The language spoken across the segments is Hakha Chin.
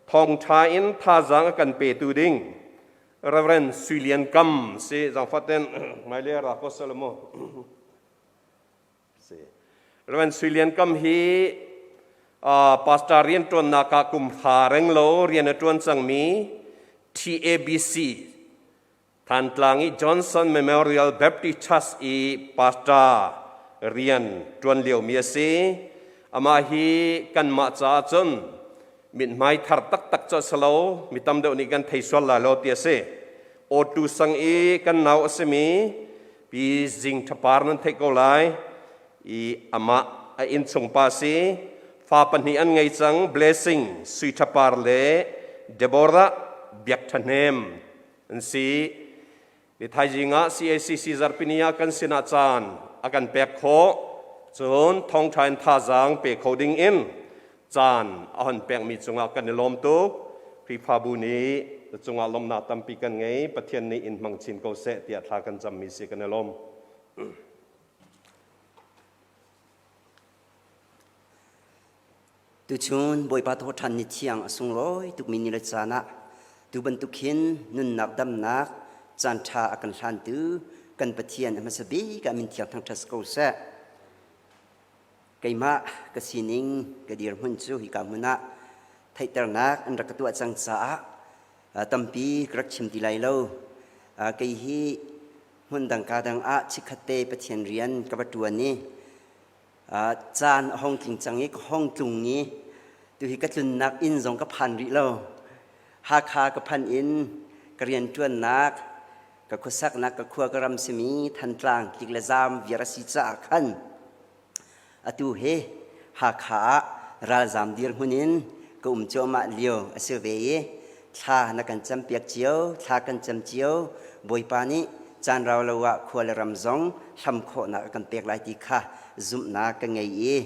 Thawngṭha in thazaang a kan petu ding Reverend Sui Lian Kam si zangfaten hmailei ra ko sel mu. Si. Reverend Sui Lian Kam hi pastor rian ṭuannak ah kum hra reng lo rian a ṭuan cangmi TABC Thantlang i Johnson Memorial Baptist Church i pastor rian ṭuan liomi a si. Amah hi kanmah caah cun mithmai thar taktak cu a si lo, mi tam deuh nih kan thei sual lai lo ti a si. Awtu sang i kan nau a simi Pi Zing Ṭhapar nan theih ko lai i amah a innchung pa a si. Fa pahnih an ngei cang, Blessing Sui Ṭhapar le Deborah Biak Ṭha Hnem an si. Ni thaizing ah CACC zarhpini ah kan sinah caan a kan pek khawh. Cun thawngṭha in thazaang pe kho ding in caan a hon pekmi cungah kan i lawm tuk. Khrihfabu nih na cungah lawmhnak tampi kan ngei. Pathian nih in hmang chin ko seh tiah thla kan cammi si kan i lawm. Tuchun Bawipa thawhṭhan ni thiang a sunglawi tukmi ni le caan ah tu bantuk hin nunnak damnak caanṭha a kan hlantu kan Pathian a hmasa bik ah min thiang thangṭhat ko seh. Keimah ka sining ka dirhmun cu hika hmun ah theihternak an rak ka tuah cang caah tampi ka rak chim ti lai lo. Kei hi hmun dang ka dang ah chikkhatte Pathian rian ka va ṭuan i Caan a hong tling cang i ka hong tlung i tuhi ka tlunnak inn zong ka phan rih lo. Hakha ka phanh in ka rianṭuannak, ka khuasaknak, ka khua ka ram simi Thantlang tlik le zaam viar a si caah khan atu hi Hakha ah ralzaam dirhmun in ka um cuahmah lio a si ve i thla na kan campiak cio, thla kan cam cio. Bawipa nih caan rau lo ah khua le ram zong hlam khawhnak a kan pek lai ti kha zumhnak ka ngei i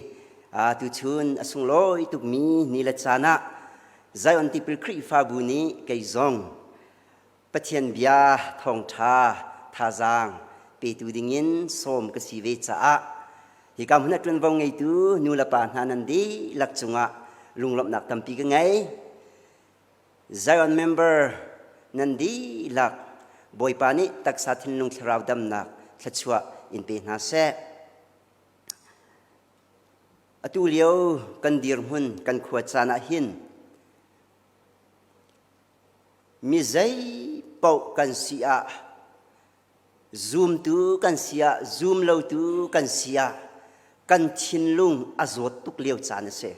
tuchun a sunglawi tukmi ni le caan ah Zion Tipil Khrihfabu nih kei zong Pathian bia thawngṭha thazaang petu dingin sawm ka si ve caah hika hmun ah ṭuanvo ngeitu nu le pa hna nan dihlak cungah lunglawmhnak tampi ka ngei. Zion member nan dihlak Bawipa nih taksa thinlung thlarau damnak thluachuah in pe hna seh. Atu lio kan dirhmun kan khua caan ah hin mi zei paoh kan si ah zumtu kan si ah zum lotu kan si ah kan thinlung a zawt tuk lio caan a si.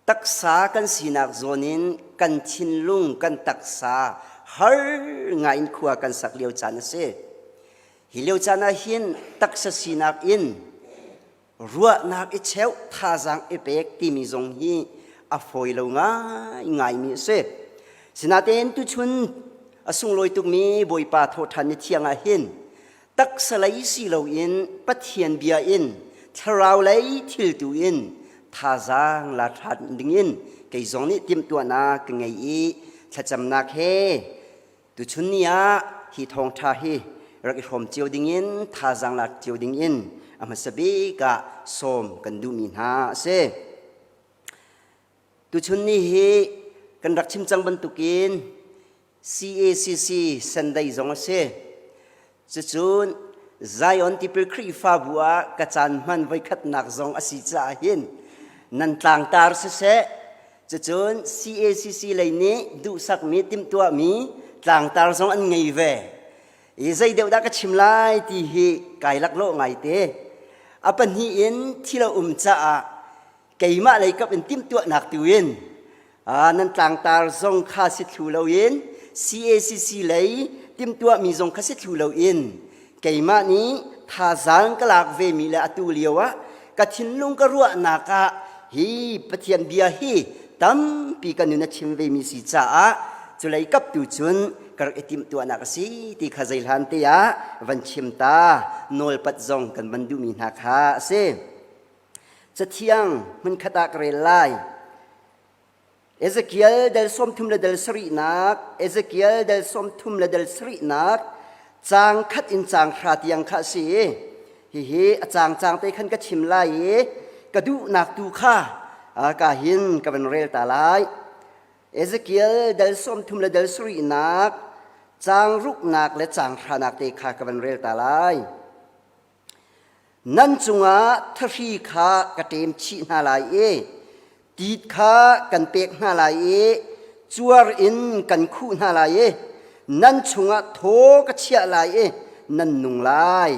Taksa kan sinak zawn in kan thinlung kan taksa har ngai in khua kan sak lio caan a si. Hi lio caan ah hin taksa sinak in ruahnak i cheuh thazaang i pek timi zong hi a fawi lo ngai ngaimi a si. Sinain tuchun a sunglawi tukmi Bawipa thawhṭhan ni thiang ah hin taksa lei si loin Pathian bia in thlarau lei thil tu in thazaang la ṭhan dingin kei zong nih timhtuahnak ka ngei i thlacamnak he tuchun ni ah hi thawngṭha hi rak i hrawm cio dingin thazaang lak cio dingin a hmasa bik ah sawm kan duhmi hna a si. Tuchun ni hi kan rak chim cang bantukin CACC Sunday zong a si. Cucun Zion Tipil Khrihfabu ah ka caan hman voikhatnak zong a si caah hin nan tlangtar siseh cucun CACC lei nih duhsakmi timhtuahmi tlangtar zong an ngei ve. I zei deuh dah ka chim lai ti hi kai laklawh ngaite. A pahnih in thil a um caah keimah lei kap in timhtuahnak tu in nan tlangtar zong kha si thlu loin CACC lei timhtuahmi zong kha si thlu loin keimah nih thazaang ka lak vemi le atu lio ah ka thinlung ka ruahnak ah hi Pathian bia hi tampi ka nun a chim vemi si caah culei kap tu cun ka rak i timhtuahnak a si ti kha zeihlan te ah van chim ta nawlpat zong kan van duhmi hna kha a si. Cathiang hmunkhat ah ka rel lai. Ezekiel del 30 le del sarihnak, Ezekiel del 30 le del sarihnak, caang khat in caang hra tiang kha a si. Hihi a caang caang te khan ka chim lai i ka duhnak tu kha ka hin ka van rel ta lai. Ezekiel dal 30 le dal sarihnak caang ruknak le caang hranak te kha ka van rel ta lai. Nan cungah thahri kha ka ṭem chih hna lai i tit kha kan pek hna lai i cuar in kan khuh hna lai i nan chungah thaw ka chiah lai i nan nung lai.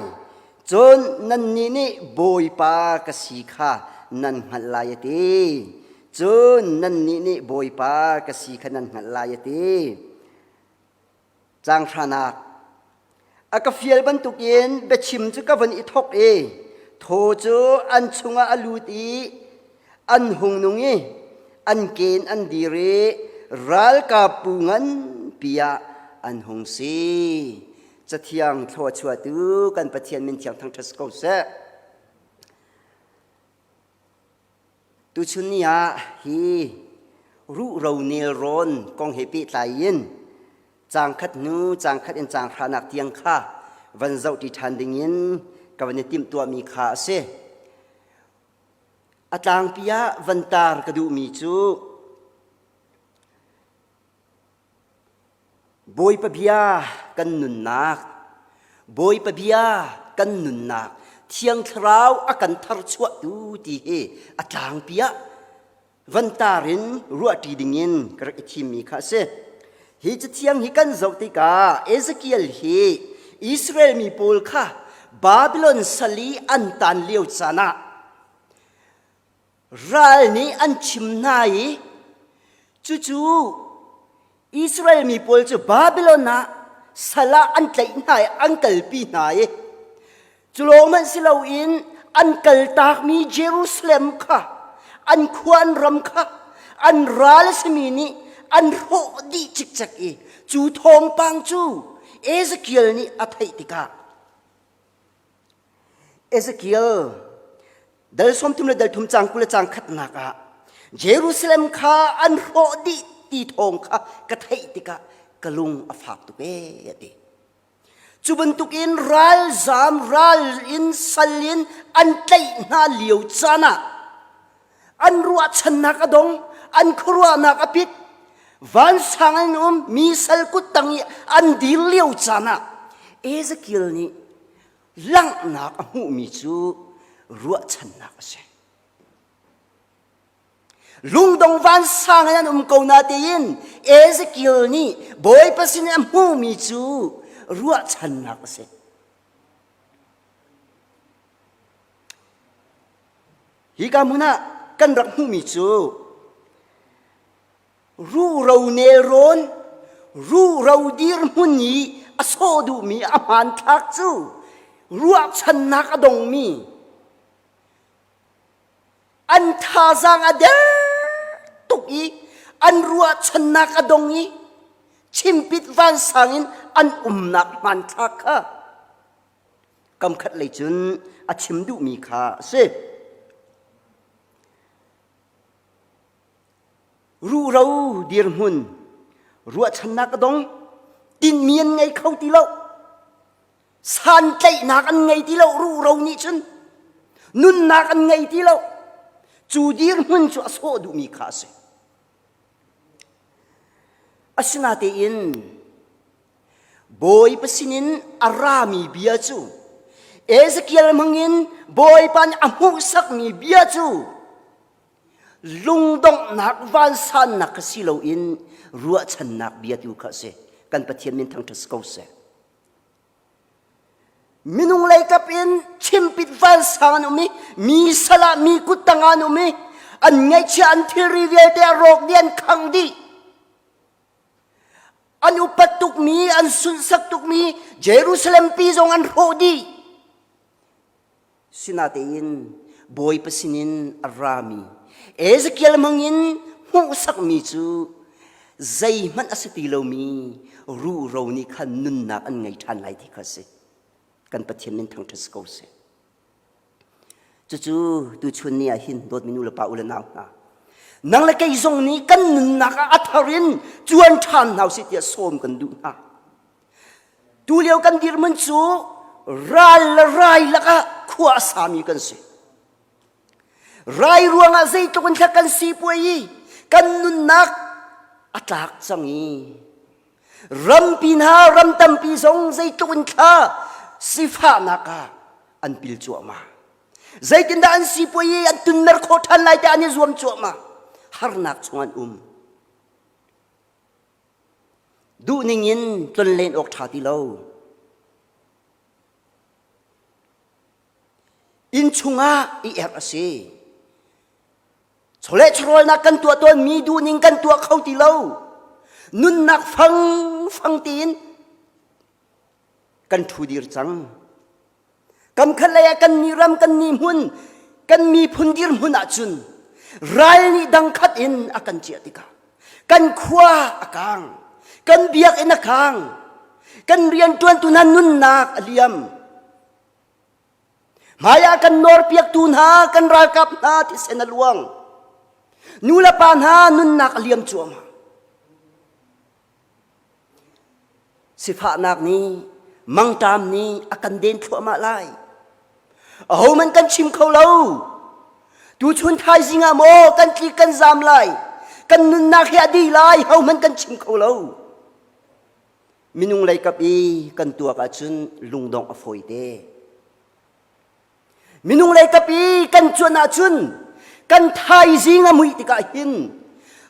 Cun nannih nih Bawipa ka si kha nan hngalh lai a ti. Cun nannih nih Bawipa ka si kha nan hngalh lai a ti. Caang hranak A ka fial bantukin biachim cu ka vun i thawk i thaw cu an chungah a lut i an hung nung i an ke in an dir i ralkapbu nganpi ah an hung si. Cathiang thluachuahtu kan Pathian min thiang thangṭhat si ko seh. Tuchun ni ah hi ruhro nelrawn kong he pehtlai in caangkhat hnu caangkhat in caang hranak tiang kha van zohṭi ṭhan dingin ka van i timhtuahmi kha a si. A tlangpi ah van tar ka duhmi cu Bawipa bia kan nunnak, Bawipa bia kan nunnak, Thiang Thlarau a kan tharchuahtu ti hi a tlangpi ah van tar in ruahṭi dingin ka rak i thimmi kha a si. Hi cathiang hi kan zoh tikah Ezekiel hi Israel mi pawl kha Babylon sal i an tan lio caan ah Ral nih an chim hna i cucu Israel mi pawl cu Babylon ah sal ah an tlaih hna i an kalpi hna i cu lawng hmanh si loin an kaltakmi Jerusalem kha an khua an ram kha an ral a simi nih an hrawh dih cikcek i cu thawngpang cu Ezekiel nih a theih tikah Ezekiel dal 30 le dal thum cang 20 le cang khatnak ah Jerusalem kha an hrawh dih ti thawng kha ka theih tikah ka lung a fak tuk ee a ti. Cu bantukin ralzam ral in sal in an tlaih hna lio caan ah an ruahchannak a dong, an khuaruahnak a pit, vansang an um, mi sal kut tang i an dir lio caan ah Ezekiel nih langhnak a hmuhmi cu ruahchannak a si. Lungdong vansang in an um ko na tein Ezekiel nih Bawipa sin a hmuhmi cu ruahchannak a si. Hika hmun ah kan rak hmuhmi cu Ruhro nelrawn, ruhro dirhmun i a sawh duhmi a hmanthlak cu ruahchannak a dongmi an thazaang a der tuk i an ruahchannak a dong i chimpit vansang in an umnak hmanthlak kha kamkhat lei cun a chim duhmi kha a si. Ruhro dirhmun ruahchannak a dong tinhmi an ngei kho ti lo santlaihnak an ngei ti lo ruhro nih cun nunnak an ngei ti lo cu dirhmun cu a sawh duhmi kha a si asinatein Bawipa sinin a rami bia cu Ezekiel hmangin Bawipa nih a hmuhsakmi bia cu lungdonghnak vansannak kha si loin ruahchannak bia tu kha a si. Kan Pathian min thangṭhat si ko seh. Minung leikap in chimpit vansang an um i mi sal ah mi kuttang ah an um i an ngaihchia an thilri vialte a rawk dih an khang dih. An upat tukmi an sunhsak tukmi Jerusalem pi zong an hrawh dih. Sinatein Bawipa sinin a rami Ezekiel hmangin hmuhsakmi cu zeihmanh a si ti lomi ruhro nih khan nunnak an ngei ṭhan lai ti kha a si. Kan Pathian min thangṭhat si ko seh. Cucu tuchun ni ah hin dawtmi nu le pa u le nau hna, nang le kei zong nih kan nunnak ah a thar in cuan ṭhan hna usih tiah sawm kan duh hna. Tulio kan dirhmun cu ral le rai lakah khua a sami kan si. Rai ruangah zeitluk in thla kan si puai i kan nunnak a tlak cang i rampi hna ram tampi zong zeitluk in thla sifahnak ah an pil cuahmah. Zeitindah an sipuai i an tunmer khawh ṭhan lai tiah an i zuam cuahmah. Harnak chung an um. Duhning in tlonlen awk ṭha ti lo. Inn chungah i erh a si. Chawleh chawhrawlnak kan tuah tawnmi duhning kan tuah kho ti lo. Nunnak fang fang tiin kan ṭhu dir cang. Kam khat lei ah kan ni ram kan ni hmun kan miphun dirhmun ahcun ral nih dangkhat in a kan ciah tikah kan khua a kang, kan biakinn a kang, kan rianṭuantu hna nunnak a liam. Hmaiah kan nawrpiaktu hna kan ralkap hna thisen a luang. Nu le pa hna nunnak a liam cuahmah. Sifahnak nih mangṭam nih a kan den thluahmah lai. Ahohmanh kan chim kho lo. Tuchun thaizing ah maw kan tlik kan zam lai. Kan nunnak hi a dih lai. Hohmanh kan chim kho lo. Minung lei kap i kan tuak ahcun lungdongh a fawi te. Minung lei kap i kan cuan ahcun kan thaizing a muih tikah hin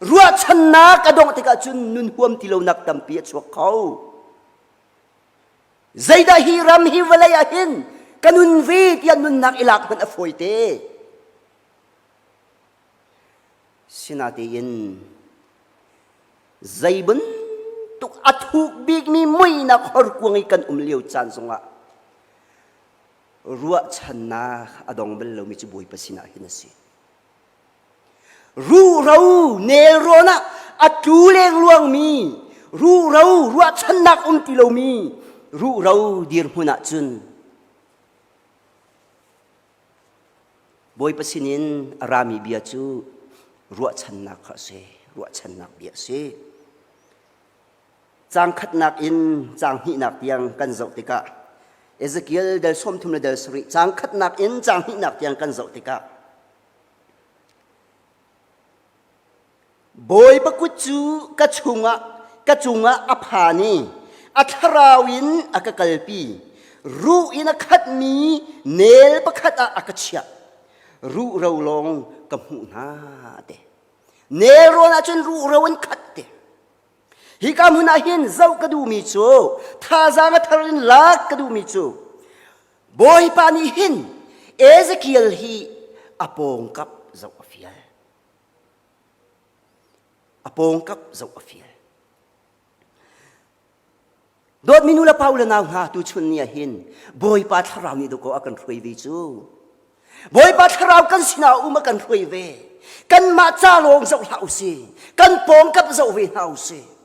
ruahchannak a dongh tikah cun nun huam ti lonak tampi a chuak kho. Zeidah hi ram hi vawlei ah hin ka nun ve tiah nunnak i lak hmanh a fawi te. Sinatein zei bantuk a thuk bikmi muihnak horkuang i kan um lio caan zongah ruahchannak a dong bal lomi cu Bawipa sinah hin a si. Ruhro nelrawn ah a tlu lengluangmi ruhro ruahchannak um ti lomi ruhro dirhmun ah cun Bawipa sinin a rami bia cu ruahchannak kha a si, ruahchannak bia a si. Caang khatnak in caang hnihnak tiang kan zoh tikah Ezekiel del 30 le del 7 caang khatnak in caang hnihnak tiang kan zoh tikah Bawipa kut cu ka chungah ka cungah a phan i a thlarau in a ka kalpi ruh in a khatmi nel pakhat ah a ka chiah ruh ro lawng ka hmuh hna te nel rawn ahcun ruh ro in khat te Hika hmun ah hin zoh ka duhmi cu thazaang a thar in lak ka duhmi cu Bawipa nih hin Ezekiel hi a pawngkap zoh a fial. A pawngkap zoh a fial. Dawtmi nu le pa u le nau hna tuchun ni ah hin Bawipa thlarau nih dawkaw a kan hruai ve cu. Bawipa thlarau kan sinah um a kan hruai ve. Kanmah ca lawng zoh hlah usih. Kan pawngkap zoh ve hna usih.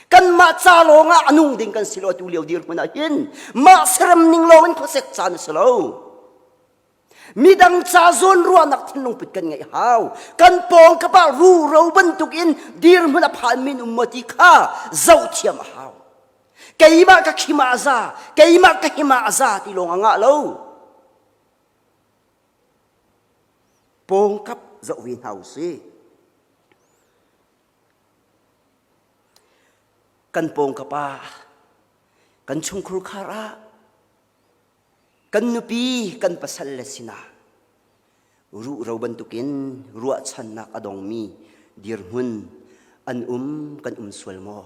Kanmah ca lawng ah a nung ding kan si lo tu lio dirhmun ah hin mah serem ning lawng in khuasek caan a si lo. Midang ca zawn ruahnak thinlung put kan ngeih hau. Kan pawngkap ah ruro bantuk in dirhmun a phan min um maw ti kha zoh thiam a hau. Keimah ka khim ah a za, keimah ka him ah a za ti lawng a ngah lo. Pawngkap zoh ve hna usih. Kan pawngkap ah, kan chungkhur khar ah, Kan nupi kan pasal le sinah ruhro bantukin ruahchannak a dongmi dirhmun an um kan um sual maw?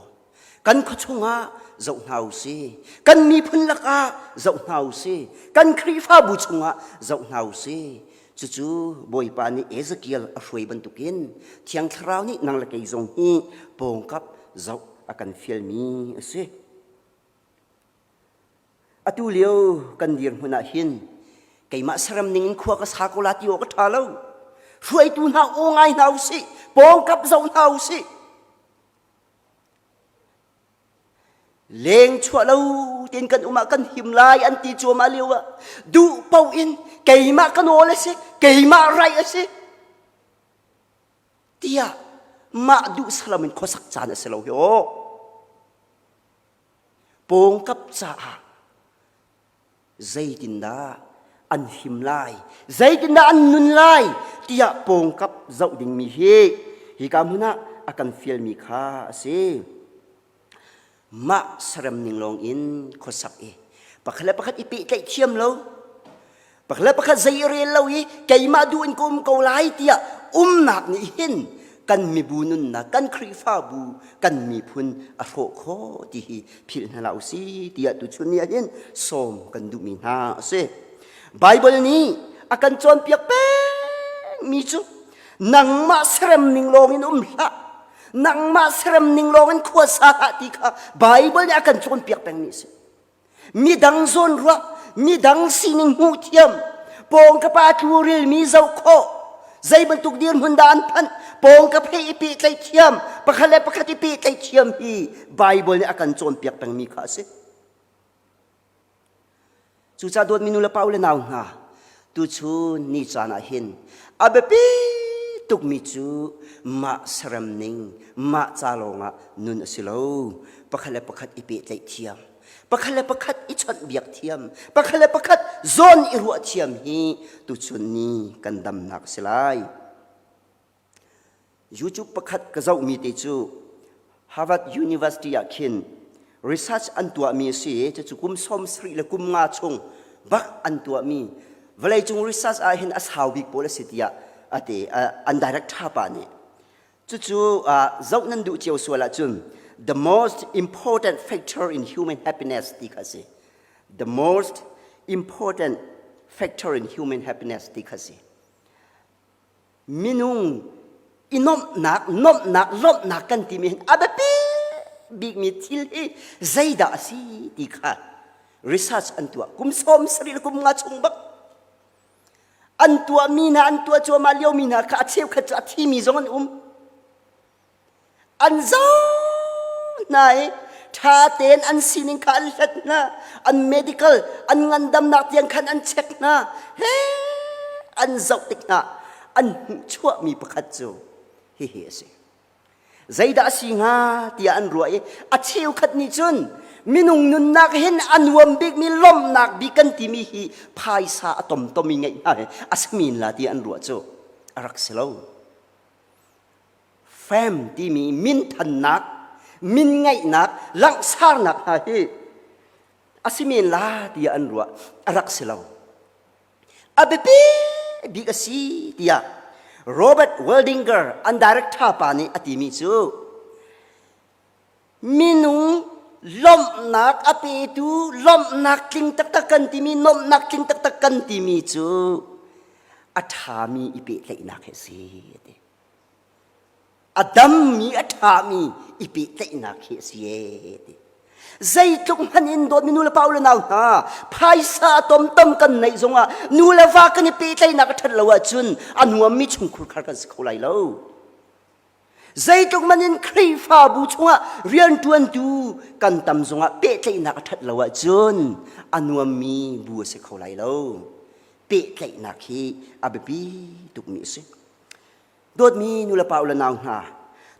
Kan khuachung ah zoh hna u si. Kan miphun lakah zoh hna u si. Kan Khrihfabu chungah zoh hna u si. Cucu Bawipa nih Ezekiel a hruai bantukin Thiang Thlarau nih nang le kei zong hi pawngkap zoh a kan fialmi a si. Atu lio kan dirhmun ah hin keimah saram ning in khua ka sa ko la ti awk a ṭha lo. Hruaitu hna aw ngai hna usih, pawngkap zoh hna usih. Leng chuah lo tein kan um ah kan him lai an ti cuahmah lio ah duh paoh in keimah ka nawl a si, keimah raih a si tiah mah duh salam in khuasak caan a si lo hi aw. Pawngkap caah zeitindah an him lai, zeitindah an nun lai tiah pawngkap zoh dingmi hi hika hmun ah a kan fialmi kha a si. Mah sarem ning lawng in khuasak i pakhat le pakhat i pehtlaih thiam lo, pakhat le pakhat zei i rel lo i keimah duh in ka um ko lai tiah umnak nih hin kan mibu nunnak, kan Khrihfabu, kan miphun a hrawh khawh ti hi philh hna hlah usih tiah tuchun ni ah hin sawm kan duhmi hna a si. Baibal nih a kan cawnpiak pengmi cu nangmah serem ning lawng in um hlah, nangmah serem ning lawng in khua sa hlah ti kha Baibal nih a kan cawnpiak pengmi a si. Midang zawn ruah, midang sining hmuh thiam, pawng ka pa tluril mi zoh khawh, zei bantuk dirhmun dah an phanh, pawng ka phei i pehtlaih thiam, pakhat le pakhat i pehtlaih thiam hi Baibal nih a kan cawnpiak pengmi kha a si. Cucaah dawtmi nu le pa u le nau hna, tuchun ni caan ah hin a biapi tukmi cu mah serem ning, mah ca lawngah nun a si lo. Pakhat le pakhat i pehtlaih thiam, pakhat le pakhat i chawnhbiak thiam, pakhat le pakhat zawn i ruah thiam hi tuchun ni kan damnak a si lai. YouTube pakhat ka zohmi te cu Harvard University ah khin research an tuahmi a si i cucu kum 70 le kum nga chung bak an tuahmi vawleicung research ah hin a sau bik pawl a si tiah a ti an director pa nih. Cucu zoh nan duh cio sual ahcun the most important factor in human happiness ti kha a si. The most important factor in human happiness ti kha a si. Minung i nuamhnak, nuamhnak, lawmhnak kan timi hin a biapi bikmi thil hi zeidah a si ti kha research an tuah. Kum 70 le kum nga chung bak an tuahmi hna, an tuah cuahmah liomi hna kha a cheukhat cu a thimi zong an um. An zoh hna i ṭha tein an sining kha an hlat hna, an medical, an ngandamnak tiang khan an check hna. He an zoh tik hna an hmuhchuahmi pakhat cu hihi a si. Zeidah a si hnga tiah an ruah i a cheukhat nih cun minung nunnak hin a nuam bikmi lawmhnak bik kan timi hi phaisa a tomtom i ngeih hna hi a si men la tiah an ruah cu a rak si lo. Fam timi minthannak, min ngeihnak, langhsarnak hna hi a si men la tiah an ruah. A rak si lo. A biapi bik a si tiah Robert Waldinger an director pa nih a timi cu minung lawmhnak a petu lawmhnak tling taktak kan timi nuamhnak tling taktak kan timi cu a ṭhami i pehtlaihnak hi a si a ti. A dammi a ṭhami i pehtlaihnak hi a si ee ti. Zeitluk hmanh in dawtmi nu le pa u le nau hna phaisa a tomtom kan neih zongah nu le va kan i pehtlaihnak a ṭhat lo ahcun a nuammi chungkhur khar kan si kho lai lo. Zeitluk man in Khrihfabu chungah rianṭuantu kan tam zongah pehtlaihnak a ṭhat lo ahcun a nuammi bu a si kho lai lo. Pehtlaihnak hi a biapi tukmi a si. Dawtmi nulepa u le nau hna,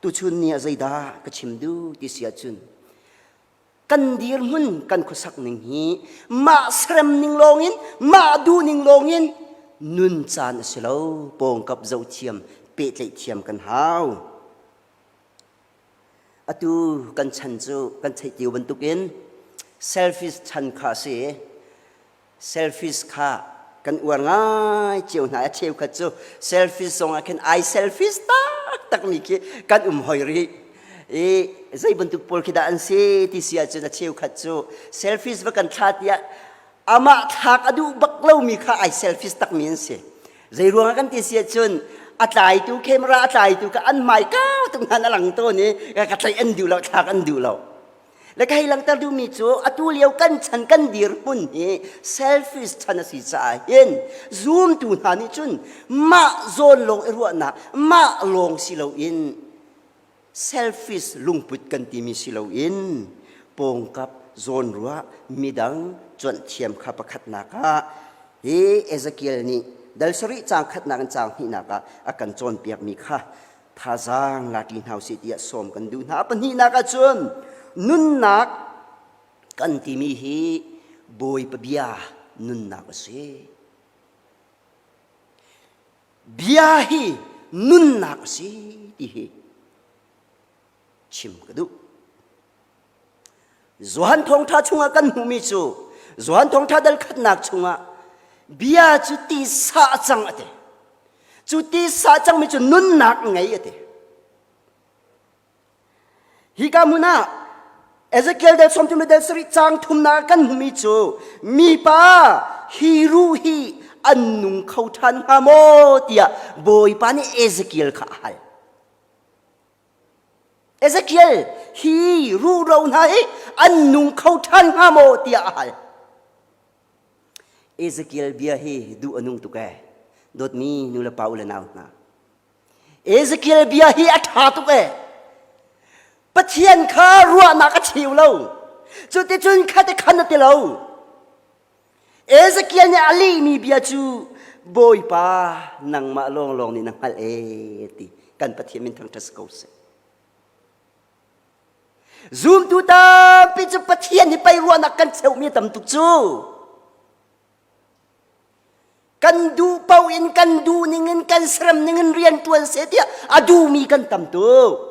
tuchun ni ah zeidah ka chim duh ti si ahcun kan dirhmun kan khuasak ning hi mah serem ning lawngin mah duh ning lawngin nun caan a si lo. Pawngkap zoh thiam, pehtlaih thiam kan hau. Atu kan chan cu kan theih tiu bantukin selfish chan kha a si. Selfish kha kan uar ngai cio hna. A cheukhat cu selfish zong ah khin ai selfish taktak mi khi kan um hoi rih i zei bantuk pawl khi dah an si ti si ahcun a cheukhat cu selfish va kan thla tiah amah thlak a duh bak lomi kha ai selfish takmi an si. Zei ruangah kan ti si ahcun a tlaitu camera a tlaitu kha an hmai kau tuk hna a lang tawn i ka tlaih an duh lo, thlak an duh lo. Le ka hei langhter duhmi cu atu lio kan chan kan dirhmun hi selfish chan a si caah hin zumtu hna nih cun mah zawn lawng i ruahnak, mah lawng si loin selfish lungput kan timi si loin pawngkap zawnruah, midang cuanh thiam kha pakhatnak ah hi Ezekiel nih dal sarih caang khatnak in caang hnihnak ah a kan cawnpiakmi kha thazaang la ṭi hna usih tiah sawm kan duh hna. Pahnihnak ahcun nunnak kan timi hi Bawipa bia nunnak a si. Bia hi nunnak a si ti hi. Chim ka duh. Johan thawngṭha chungah kan hmuhmi cu Johan thawngṭha dal khatnak chungah bia cu tisa a cang a ti. Cu tisa a cangmi cu nunnak ngei a ti. Hika hmun ah Ezekiel del sawmthum le del sarih caang thumnak ah kan hmuhmi cu mipa hi ruh hi an nung kho ṭhan hnga maw tiah Bawipa nih Ezekiel kha a hal. Ezekiel hi ruhro hna hi an nung kho ṭhan hnga maw tiah a hal. Ezekiel bia hi duh a nung tuk ee. Dawtmi nu le pa u le nau hna. Ezekiel bia hi a ṭha tuk ee. Pathian kha ruahnak a cheu lo. Cuticun khate khan a ti lo. Ezekiel nih a lehmi bia cu Bawipa nangmah lawnglawng nih na hngalh ee ti kan Pathian min thangṭhat si ko seh. Zumtu tampi cu Pathian hi pei ruahnak kan cheuhmi a tam tuk cu. Kan duh paoh in kan duh ning in kan serem ning in rian ṭuan seh tiah a duhmi kan tam tuk.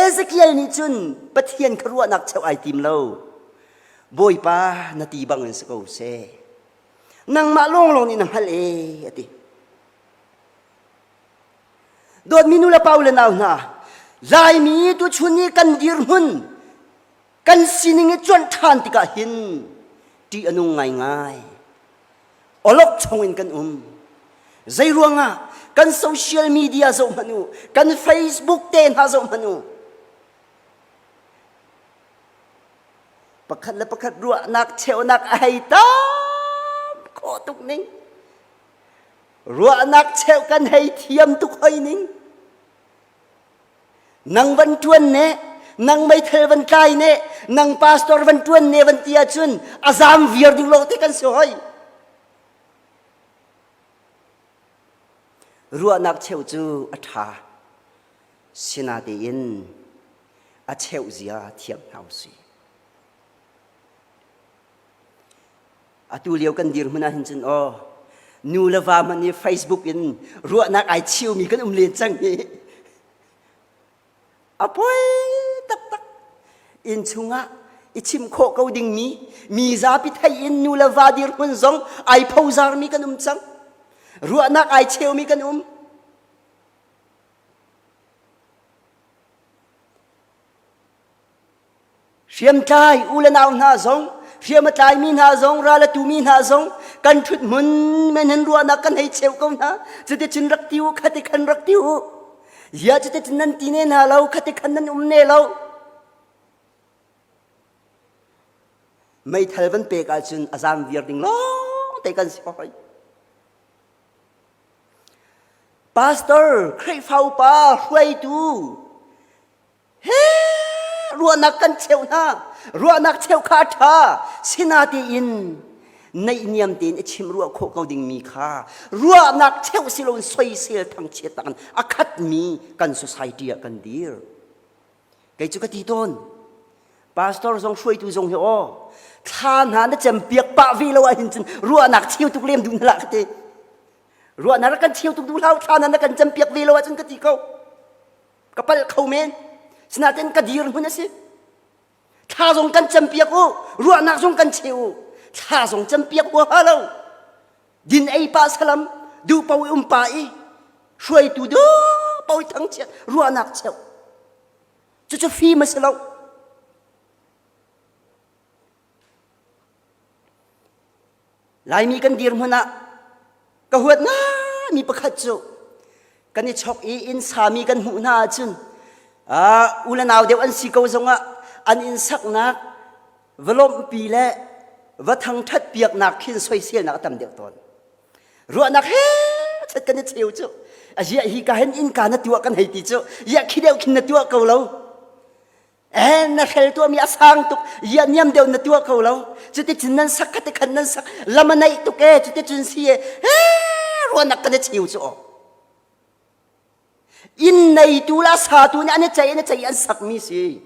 Ezekiel nih cun Pathian kha ruahnak cheuh ai tim lo. Bawipa na ti bang in si ko seh. Nangmah lawnglawng nih na hngalh ee a ti. Dawtmi nu le pa u le nau hna, Laimi tuchun i kan dirhmun kan sining i cuanh ṭhan tikah hin ṭih a nung ngaingai. Awlok chong in kan um. Zei ruangah kan social media zoh hmanh u, kan Facebook te hna zoh hmanh u. Pakhat le pakhat ruahnak cheuhnak a hei tam khawh tuk ning. Ruahnak cheuh kan hei thiam tuk hoi ning. Nang van ṭuan ne, nang meithal van tlai ne, nang pastor van ṭuan ne van ti ahcun a zaam viar ding lo te kan si hoi. Ruahnak cheu cu a ṭha. Sinatein a cheuh zia thiam hna usih. Atu lio kan dirhmun ah hin cun aw nu le va hmanh nih Facebook in ruahnak ai chiumi kan um len cang hi. A poi taktak. Inn chungah i chim khawh ko dingmi mi zapi thei in nu le va dirhmun zong ai phozarmi kan um cang. Ruahnak ai cheumi kan um. Hriamtlai u le nau hna zong, hriam a tlaimi hna zong, ral a tumi hna zong kan ṭhut hmun men hin ruahnak kan hei cheuh ko hna. Cuticun rak ti u, khati khan rak ti u. Ziah cuticun nan ti ne hna lo, khati khan nan um ne lo. Meithal van pek ahcun a zaam viar ding lawng te kan si hoi. Pastor, Khrihfa upa, hruaitu, He ruahnak kan cheuh hna. Ruahnak cheuh kha a ṭha. Sinatein naihniam tein i chim ruah khawh ko dingmi kha ruahnak cheuh si loin soisel thangchiat tak in a khatmi kan society ah kan dir. Kei cu ka ti tawn. Pastor zong hruaitu zong hi aw thla hna na cempiak pah ve lo ahhin cun ruahnak cheu tuk lem duh hna lah ka ti. Ruahnak rak kan cheu tuk duh hlah thla hna na kan cempiak ve lo ahcun ka ti ko. Ka palh kho men. Sinain ka dirhmun a si. Thla zong kan campiak u, ruahnak zong kan cheu u. Thla zong campiak huaha lo. Din ei pa salam, duh po i um pa i, hruaitu duh po i thangchiat, ruahnak cheu. Cucu fim a si lo. Laimi kan dirhmun ah ka huat ngaimi pakhat cu kan i chok i inn sami kan hmuh hna ahcun u le nau deuh an si ko zongah an inn saknak va lawmhpi le va thangṭhat piaknak khin soiselnak a tam deuh tawn. Ruahnak he chet kan i cheu cu aziah hi ka hin innka na tuah kan hei ti cu iah khi deuh khin na tuah ko lo Eh, na hrel tuahmi a sang tuk, ia niam deuh na tuah ko lo. Cuticun nan sak khate khan nan sak, lam a naih tuk e, cuticun si e, eh, ruahnak kan i cheu cu aw. Inn neitu la satu nih an i ceih an i ceih an sakmi si.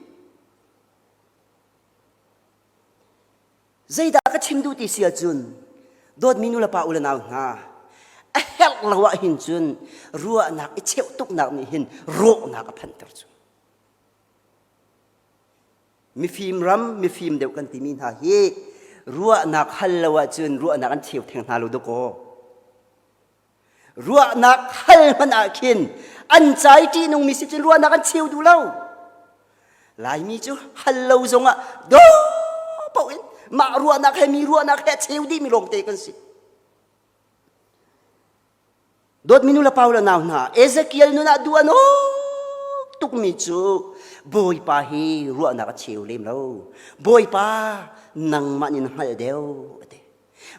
Zeidah ka chim duh ti si ahcun, dawtmi nu le pa u le nau hna, a herh lo ah hin cun ruahnak i cheuh tuknak nih hin rawhnak a phanhter cu. Mifim ram, mifim deuh kan timi hna hi ruahnak hal lo ahcun ruahnak an cheu theng hna lo dakaw. Ruahnak hal hmanh ah khin an cai ṭihnungmi si cun ruahnak an cheu duh lo. Laimi cu hal lo zongah do paoh in mah ruahnak he mi ruahnak he a cheu dihmi lawngte kan si. Dawtmi nu le pa le nau hna, Ezekiel nun ah duh a nawk tukmi cu Bawipa hi ruahnak a cheu lem lo. Bawipa nangmah nih na hngalh deuh a ti.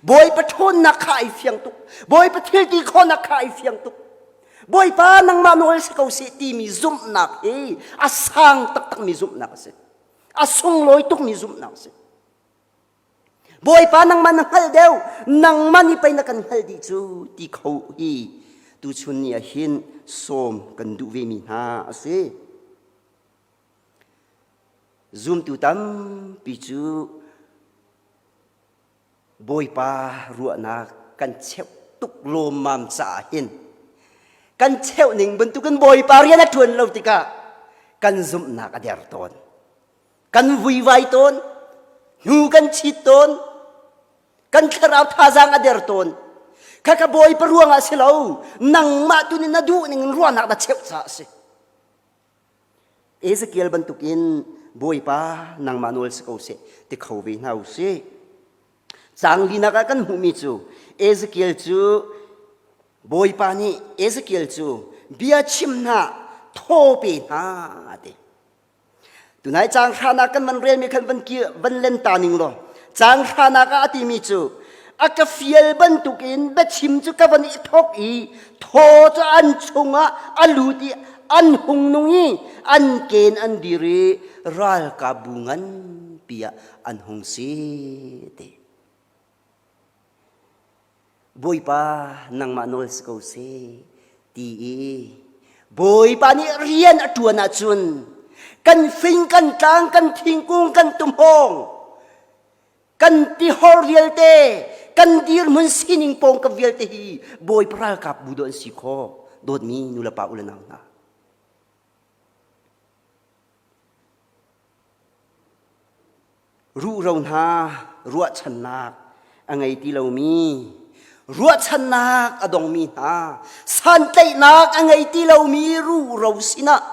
Bawipa ṭhawnnak kha ai fiang tuk. Bawipa thil ti khawhnak kha ai fiang tuk. Bawipa nangmah nawl si ko seh timi zumhnak hi a sang taktakmi zumhnak a si. A sunglawi tukmi zumhnak a si. Bawipa nangmah na hngalh deuh, nangmah nih pei na kan hngalh dih cu ti kho hi tuchun ni ah hin sawm kan duh vemi hna a si. Zumtu tampi cu Bawipa ruahnak kan cheuh tuk lawmmam caah hin kan cheuh ning bantukin Bawipa rian a ṭuan lo tikah kan zumhnak a der tawn. Kan vuivai tawn. Hnu kan chit tawn. Kan thlarau thazaang a der tawn. Khakha Bawipa ruangah si lo, nangmah tu nih na duh ning in ruahnak na cheuh caah a si. Ezekiel bantukin Bawipa nangmah nawl si ko seh ti kho ve hna u sih. Caang linak ah kan hmuhmi cu Ezekiel cu Bawipa nih Ezekiel cu bia chim hna thaw pe hna a ti. Tunai caang hranak kan van relmi khan van ki van len ta ning law caang hranak ah a timi cu a ka fial bantukin biachim cu ka van i thok i thaw cu an chungah a lut i an hung nung i an ken an dir i ralkapbu nganpi ah an hung si ti. Bawipa nangmah nawl si ko seh ti i Bawipa nih rian a ṭuan ahcun kan fing kan tlang kan thingkung kan tumhawng kan tihor vialte kan dirhmun sining pawngkam vialte hi Bawipa ralkap bu dawh an si khawh dawtmi nulepa u le nau hna. Ruhro hna ruahchannak a ngei ti lomi, ruahchannak a dongmi hna, santlaihnak a ngei ti lomi ruhro sinah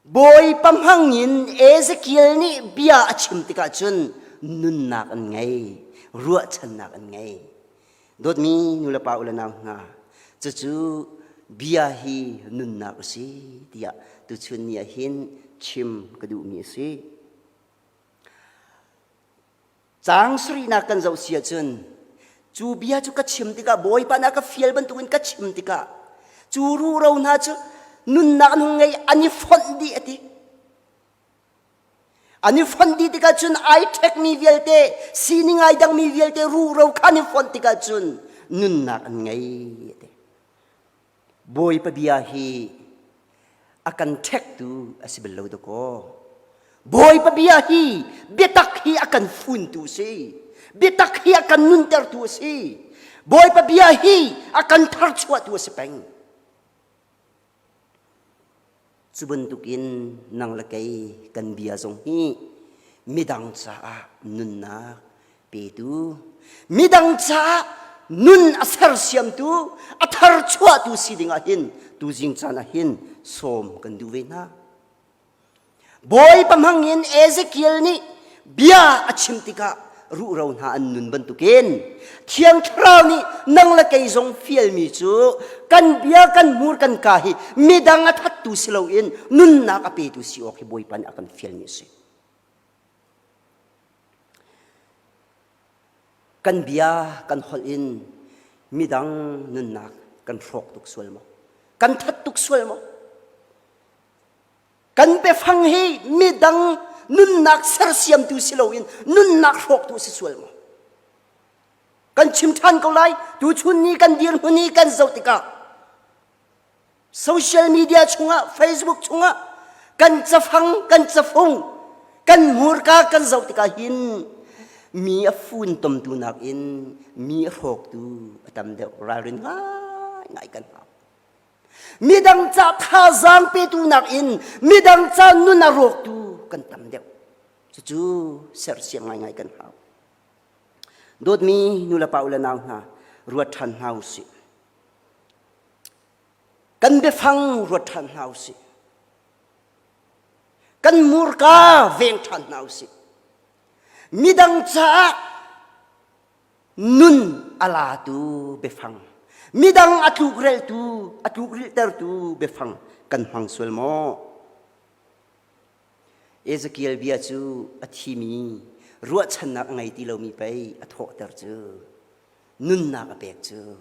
Bawipa hmangin Ezekiel nih bia a chim tikah cun nunnak an ngei, ruahchannak an ngei. Dawtmi nulepa u le nau hna, cucu bia hi nunnak a si tiah tuchun ni ah hin chim ka duhmi a si. Caang sarihnak kan zoh si ahcun cu bia cu ka chim tikah Bawipa nih a ka fial bantukin ka chim tikah cu ruhro hna cu nunnak an hung ngei an i fonh dih a ti. An i fonh dih tikah cun ai ṭhekmi vialte sining ai dangmi vialte ruhro kha an i fonh tikah cun nunnak an ngei a ti. Bawipa bia hi a kan ṭhektu a si bal lo dakaw. Bawipa bia hi biatak hi a kan funtu a si. Biatak hi a kan nuntertu a si. Bawipa bia hi a kan tharchuahtu a si peng. Cu bantukin nang le kei kan bia zong hi midang caah nunnak petu, midang caah nun a sersiamtu, a tharchuahtu si dingah hin tuzing caan ah hin sawm kan duh ve hna. Bawipa hmangin Ezekiel nih bia a chim tikah ruhro hna an nun bantukin Thiang Thlarau nih nang le kei zong fialmi cu kan bia kan hmur kan ka hi midang a thattu si loin nunnak a petu si awk hi Bawipa nih a kan fialmi a si. Kan bia kan holh in midang nunnak kan hrawk tuk sual maw? Kan that tuk sual maw? Kan biafang hi midang nunnak sersiamtu si loin nunnak hrawktu si sual maw? Kan chim ṭhan ko lai. Tuchun ni kan dirhmun hi kan zoh tikah social media chungah, Facebook chungah kan cafang, kan cafung, kan hmurka kan zoh tikah hin mi a funtomtu nakin mi a hrawktu a tam deuh ralrin ngaingai kan hau. Midang ca thazaang petu nakin midang ca nun a rawktu kan tam deuh. Cucu sersiam ngaingai kan hau. Dawtmi nulepa u le nau hna, ruat ṭhan hna u sih. Kan biafang ruat ṭhan hna u sih. Kan murka veng ṭhan hna u sih. Midang caah nun a latu biafang, midang a tlukreltu, a tlukrilhtertu biafang kan hmang sual maw? Ezekiel bia cu a thimi ruahchannak a ngei ti lomi pei a thawhter cu nunnak a pek cu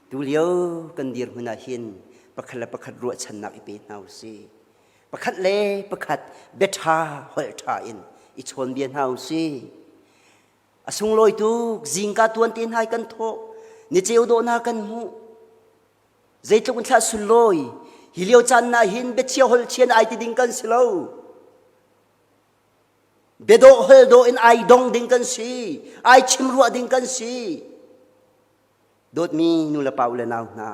tulio kan dirhmun ah hin pakhat le pakhat ruahchannak i pe hna u sih pakhat le pakhat biaṭha holh ṭha in i chawn bia hna u sih a sunglawi tuk zingka tuan te hna kan thawh ni ceu dawh hna kan hmuh Zeitluk in thlah sunlawi hi lio caan na hin biachia holh chian ai ti ding kan si lo. Biadawh hol dawh in ai dong ding kan si, ai chim ruah ding kan si. Dawtmi nu le pa u le nau hna,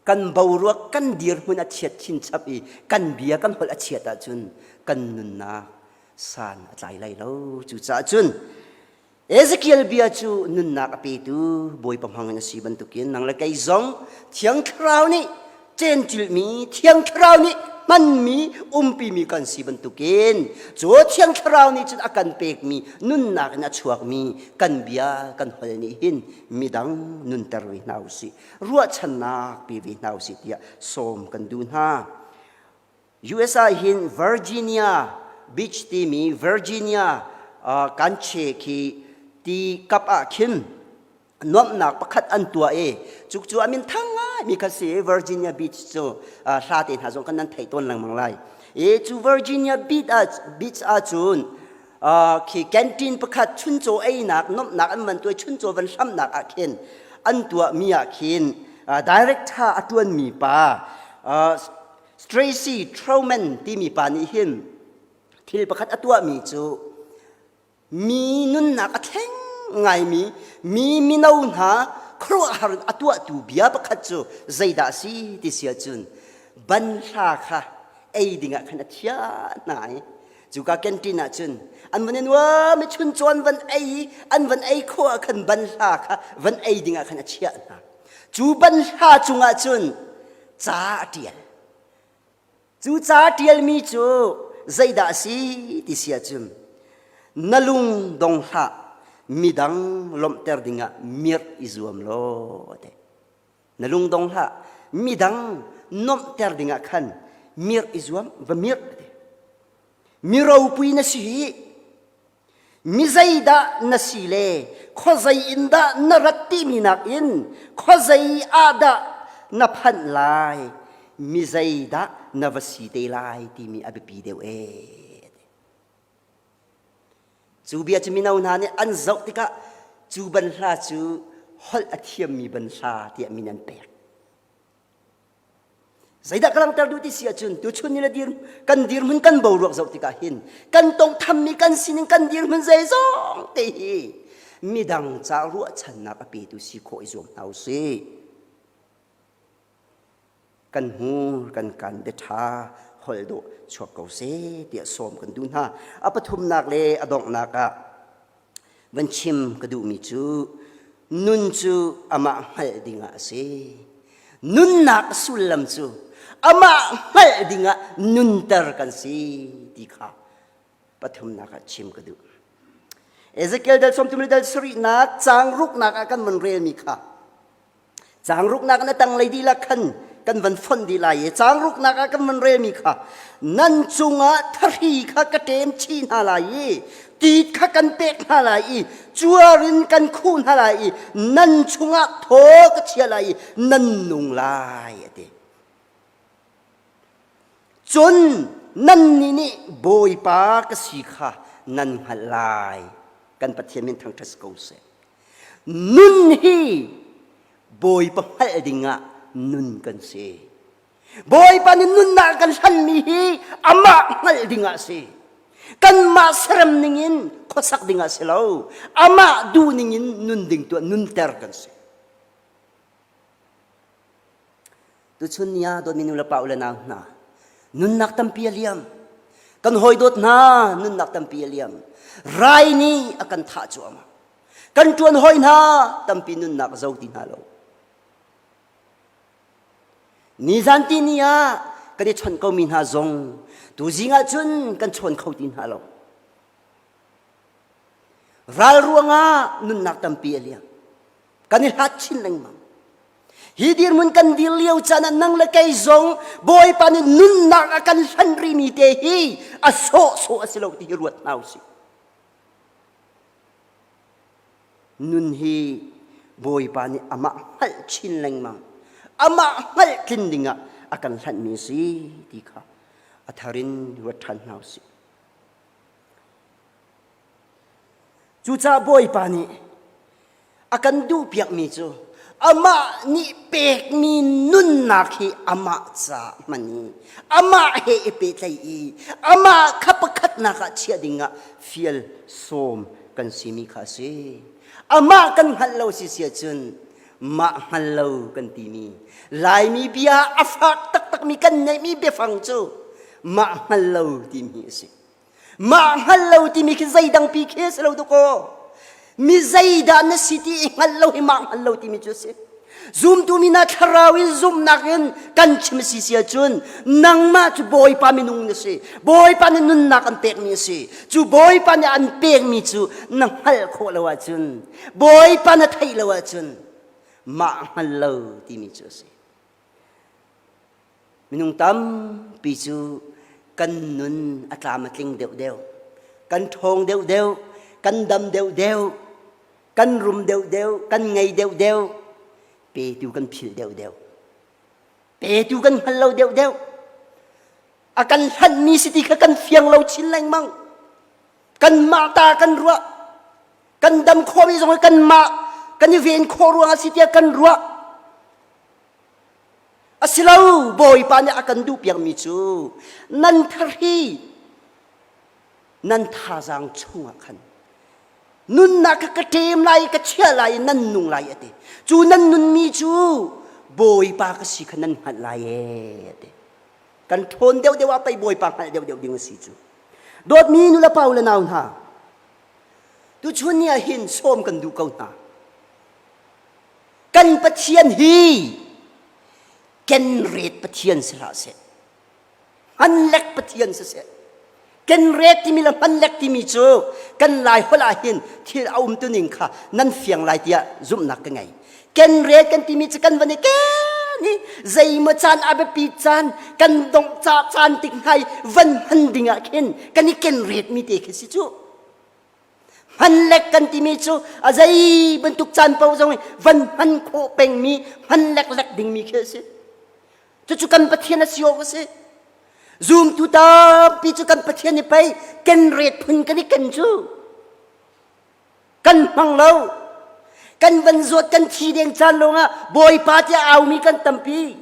kan boruak kan dirhmun a chiat chinchap i kan bia kan holh a chiat ahcun kan nunnak san a tlai lai lo. Cucaah cun Ezekiel bia cu nunnak a petu Bawipa hmang in a si bantukin nang le kei zong Thiang Thlarau nih cencilmi Thiang Thlarau nih hmanmi umpimi kan si bantukin cu Thiang Thlarau nih cun a kan pekmi nunnak in a chuakmi kan bia kan hol nih hin midang nunter ve hna usih ruahchannak pe ve hna usih tiah sawm kan duh hna. US ah hin Virginia Beach timi Virginia kan che khi ti kap ah khin nuamhnak pakhat an tuah i cu cu a min thang ngai mi kha si Virginia Beach cu hla te hna zong kan nan theih tawn lengmang lai i cu Virginia Beach ah beach ah cun khi canteen pakhat chuncaw einak nuamhnak an van tuah chuncaw van hlamnak ah khin an tuah mi ah khin director a tuan mi pa Tracy Truman timi pa nih hin thil pakhat a tuahmi cu mi nunnak a thleng ngaimi mi mino hna khuaruahhar in a tuahtu bia pakhat cu zeidah a si ti si ahcun banhla kha ei dingah khan a thiah hna i cuka canteen ah cun an van i nuam i chuncaw an van ei i an van ei khawh ah khan banhla kha van ei dingah khan a chiah hna cu banhla cungah cun ca a ṭial. Cu ca a ṭialmi cu zeidah a si ti si ahcun na lung dong hlah midang lawmhter dingah mirh i zuam law a ti. Na lung dong hlah midang nuamhter dingah khan mirh i zuam va mirh a ti. Mi ropui na si hi Mi zeidah na si le khuazei in dah na rat timi nakin khuazei ah dah na phanh lai, mi zeidah na va si te lai timi a biapi deuh ee. Cu bia cu mino hna nih an zoh tikah cu banhla cu holh a thiammi banhla tiah min an pek. Zeidah ka langhter duh ti si ahcun tuchun ni le dir kan dirhmun kan boruak zoh tikah hin kan tongthammi kan sining kan dirhmun zeizong te hi midang ca ruahchannak a petu si khawh i zuam hna usih. Kan hmur kan kan biaṭha holh dawh chuak ko seh tiah sawm kan duh hna. A pathumnak le a donghnak ah Van chim ka duhmi cu nun cu amah hngalh dingah a si. Nunnak sullam cu amah hngalh dingah nunter kan si ti kha pathumnak ah chim ka duh. Ezekiel dal 30 le dal sarihnak caang ruknak ah kan van relmi kha Caang ruknak na tanglei dihlak khan kan van fonh dih lai i caang ruknak ah kan van relmi kha nan cungah thahri kha ka ṭem chih hna lai i tit kha kan pek hna lai i cuar in kan khuh hna lai i nan chungah thaw ka chia lai i nan nung lai a ti. Cun nannih nih Bawipa ka si kha nan hngalh lai. Kan Pathian min thangṭhat ko seh. Nun hi Bawipa hngalh dingah nun kan si. Bawipa nih nunnak kan hlanmi hi amah hngalh dingah a si. Kanmah serem ningin khuasak dingah si lo. Amah duh ningin nun ding tuah nunter kan si. Tuchun ni ah dawtmi nu le pa u le nau hna, nunnak tampi a liam. Kan hawi dawt hna nunnak tampi a liam. Rai nih a kan thah cuahmah. Kan ṭuan hawi hna tampi nunnak zo ti hna lo. Nizan ti ni ah kan i chawnh komi hna zong tuzing ah cun kan chawn kho ti hna lo. Ral ruangah nunnak tampi a liam. Kan i hlat chin lengmang. Hi dirhmun kan dir lio caan ah nang le kei zong Bawipa nih nunnak a kan hlan rihmi te hi a sawhsawh a si lo ti hi ruat hna usih. Nun hi Bawipa nih amah hngalh chin lengmang, amah hngalh tlin dingah a kan hlanhmi a si ti kha a thar in ruat ṭhan hna usih. Cucaah Bawipa nih a kan duhpiakmi cu amah nih pekmi nunnak hi amah ca hman i amah he i pehtlaih i amah kha pakhatnak ah chiah dingah fial sawm kan simi kha a si. Amah kan hngalh lo si si ahcun mah hngal lo kan timi Laimi bia a fak taktakmi kan neihmi biafang cu mah hngal lo timi a si. Mah hngal lo timi khi zeidang pi khi a si lo dakaw. Mi zeidah na si ti i hngalh lo hi mah hngal lo timi cu a si. Zumtu mi hna thlarau in zumhnak in kan chim si si ahcun nangmah cu Bawipa minung na si. Bawipa nih nunnak an pekmi a si. Cu Bawipa nih an pekmi cu na hngalh khawh lo ahcun Bawipa na theih lo ahcun mah hngal lo timi cu a si. Minung tampi cu kan nun a tlam a tling deuhdeuh, kan ṭhawng deuhdeuh, kan dam deuhdeuh, kan rum deuhdeuh, kan ngei deuhdeuh, petu kan philh deuhdeuh. Petu kan hngal lo deuhdeuh. A kan hlanhmi si ti kha kan fiang lo chin lengmang. Kanmah ta kan ruah. Kan dam khawhmi zong hi kanmah kan i ven khawh ruangah si tiah kan ruah. A si lo, Bawipa nih a kan duhpiakmi cu nan thahri nan thazaang chungah khan nunnak kha ka ṭem lai i ka chiah lai i nan nung lai a ti. Cu nan nunmi cu Bawipa ka si kha nan hngalh lai ee a ti. Kan ṭhawn deuhdeuh ah pei Bawipa hngalh deuhdeuh ding a si cu. Dawtmi nulepa u le nau hna, tuchun ni ah hin sawm kan duh ko hna. Kan Pathian hi kenret Pathian si hlah seh. Hmanlek Pathian si seh. Kenret timi le hmanlek timi cu kan Lai holh ah hin thil a umtuning kha nan fiang lai tiah zumhnak ka ngei. Kenret kan timi cu kan van i ken hi zeimaw caan a biapi caan kan dongh ca caan tik hnai van hman ding ah khin kan i kenret mi te khi si cu. Hmanlek kan timi cu a zei bantuk caan paoh zong van hman khawh pengmi hman leklek dingmi khi a si. Cucu kan Pathian a si awk a si. Zumtu tampi cu kan Pathian i pei kenret phun kan i ken cu. Kan hmang lo. Kan van zawt kan thi deng caan lawngah Bawipa tiah aumi kan tampi.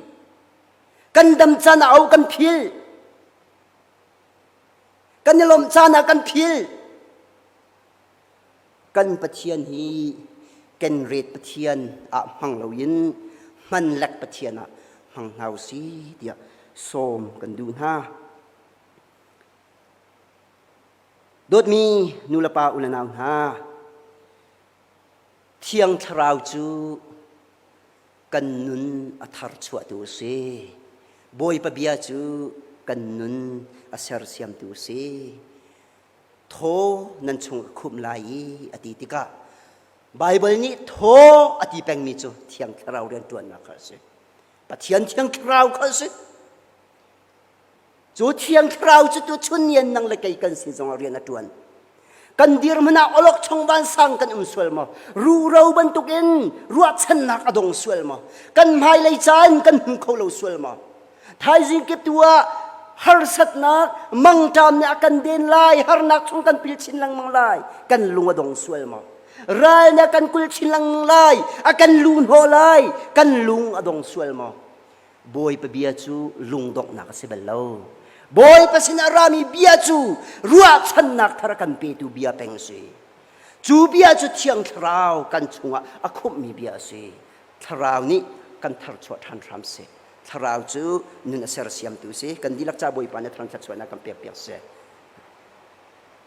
Kan dam caan ah au kan phil. Kan i lawmh caan ah kan phil. Kan Pathian hi kenret Pathian ah hmang loin hmanlek Pathian ah hmang hna usih tiah sawm kan duh hna. Dawtmi nulepa u le nau hna, Thiang Thlarau cu kan nun a tharchuahtu a si. Bawipa bia cu kan nun a sersiamtu a si. Thaw nan chung ka khumh lai i a ti tikah Baibal nih thaw a ti pengmi cu Thiang Thlarau rianṭuannak kha a si. Pathian Thiang Thlarau kha a si. Cu Thiang Thlarau cu tuchun ni nang le kei kan sin zongah rian a ṭuan. Kan dirhmun ah awlokchong vansang kan um sual maw? Ruro bantukin ruahchannak a dong sual maw? Kan hmailei caan kan hmu kho lo sual maw? Thaizing kip tu ah harsatnak mangṭam nih a kan den lai, harnak chung kan pil chin lengmang lai, kan lung a dong sual maw? Ral nih a kan kul chin lengmang lai, a kan lu hnawh lai, kan lung a dong sual maw? Bawipa bia cu lungdonghnak a si bal lo. Bawipa sin a rami bia cu ruahchannak thar a kan petu bia peng a si. Cu bia cu Thiang Thlarau kan chungah a khumhmi bia a si. Thlarau nih kan tharchuah ṭhan hram seh. Thlarau cu nun a sersiamtu a si. Kan dihlak ca Bawipa nih thangṭhat chuahnak kan pekpiak seh.